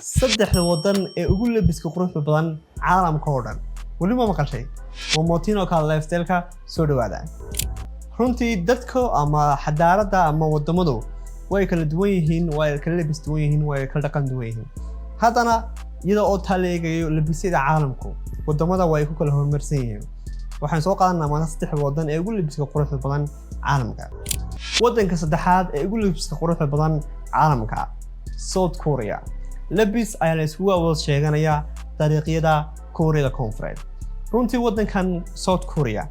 Saddexda waddan ee ugu labiska quruxda badan caalamka oo dhan weli ma maqashay? Waa Motino Kala Lifestyle-ka, soo dhawaada. Runtii dadka ama xadaaradda ama waddamadu way kala duwan yihiin, way kala labis duwan yihiin, way kala dhaqan duwan yihiin. Haddana iyada oo taa la eegayo, labisyada caalamku waddamada way ku kala horumarsan yihiin. Waxaan soo qaadanaa maanta saddexda waddan ee ugu labiska quruxda badan caalamka. Waddanka saddexaad ee ugu labiska quruxda badan caalamka, South Korea. Labis ayaa la iskugu awood sheeganayaa dariiqyada Koreada Koonfureed. Runtii waddankan South Korea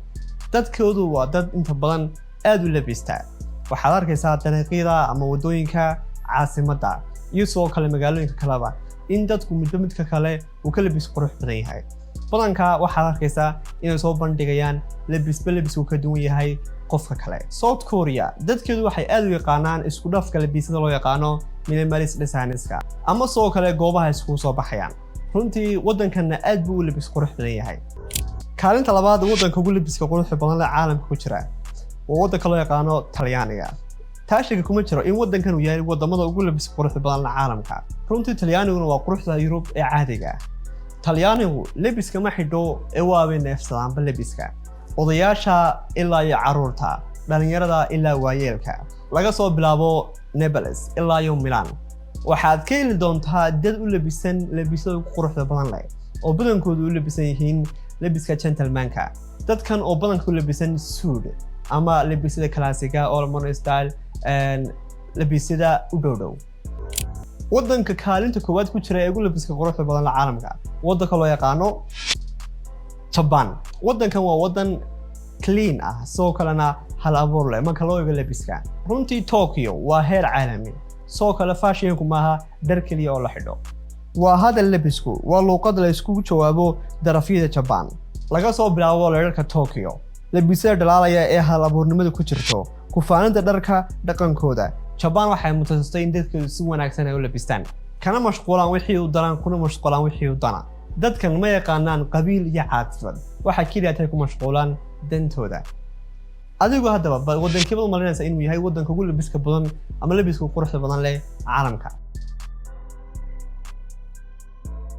dadkoodu waa dad inta badan aad u labistaa. Waxaad arkaysaa dariiqyada ama waddooyinka caasimadda iyo sidoo kale magaalooyinka kaleba in dadku midba midka kale uu ka labis qurux badan yahay. Badanka waxaad arkaysaa inay soo bandhigayaan labisba labisku ka duwan yahay qofka kale. South Korea dadkeedu waxay aad u yaqaanaan isku dhafka labisyada loo yaqaano minimalist designs-ka ama sidoo kale goobaha iskugu soo baxayaan. Runtii waddankanna aad buu u labis qurux badan yahay. Kaalinta labaad, waddanka ugu labiska quruxda badan leh caalamka ku jira waa waddanka loo yaqaano Talyaaniga. Taashiga kuma jiro in waddankan uu yahay wadamada ugu labiska quruxda badan leh caalamka. Runtii Talyaaniguna waa quruxda Yurub ee caadiga ah. Talyaanigu lebiska ma xidho ee waabay neefsadaanba lebiska. Odayaasha ilaa iyo caruurta, dhalinyarada ilaa waayeelka, laga soo bilaabo Naples ilaa iyo Milan, waxaad ka heli doontaa dad u labisan labisada ugu quruxda badan leh oo badankoodu u labisan yihiin labiska gentlemanka. Dadkan oo badanka u labisan suud ama labisyada classic-ga, old money style, labisyada u dhow dhow. Waddanka kaalinta koowaad ku jira ee ugu labiska quruxda badan la caalamka, waddanka loo yaqaano Jaban. Waddankan waa waddan clean ah, sidoo kalena hal abuur leh marka loo eego labiska. Runtii Tokyo waa heer caalami. Sidoo kale fashionku maaha dhar keliya oo la xidho, waa hadal. Labisku waa luuqad la iskugu jawaabo darafyada Jabaan. Laga soo bilaabo leerarka Tokyo, labisyada dhalaalaya ee hal abuurnimada ku jirto, kufaanida dharka dhaqankooda, Jabaan waxay mutaysatay in dadkeedu si wanaagsan ay u labistaan, kana mashquulaan wixii u daran, kuna mashquulaan wixii u dana. Dadkan ma yaqaanaan qabiil iyo caatifad, waxay keliya tahay ku mashquulaan dantooda. Adigu haddaba ba waddankeebad u malinaysa inuu yahay waddanka ugu labiska badan ama labiska ugu quruxda badan leh caalamka?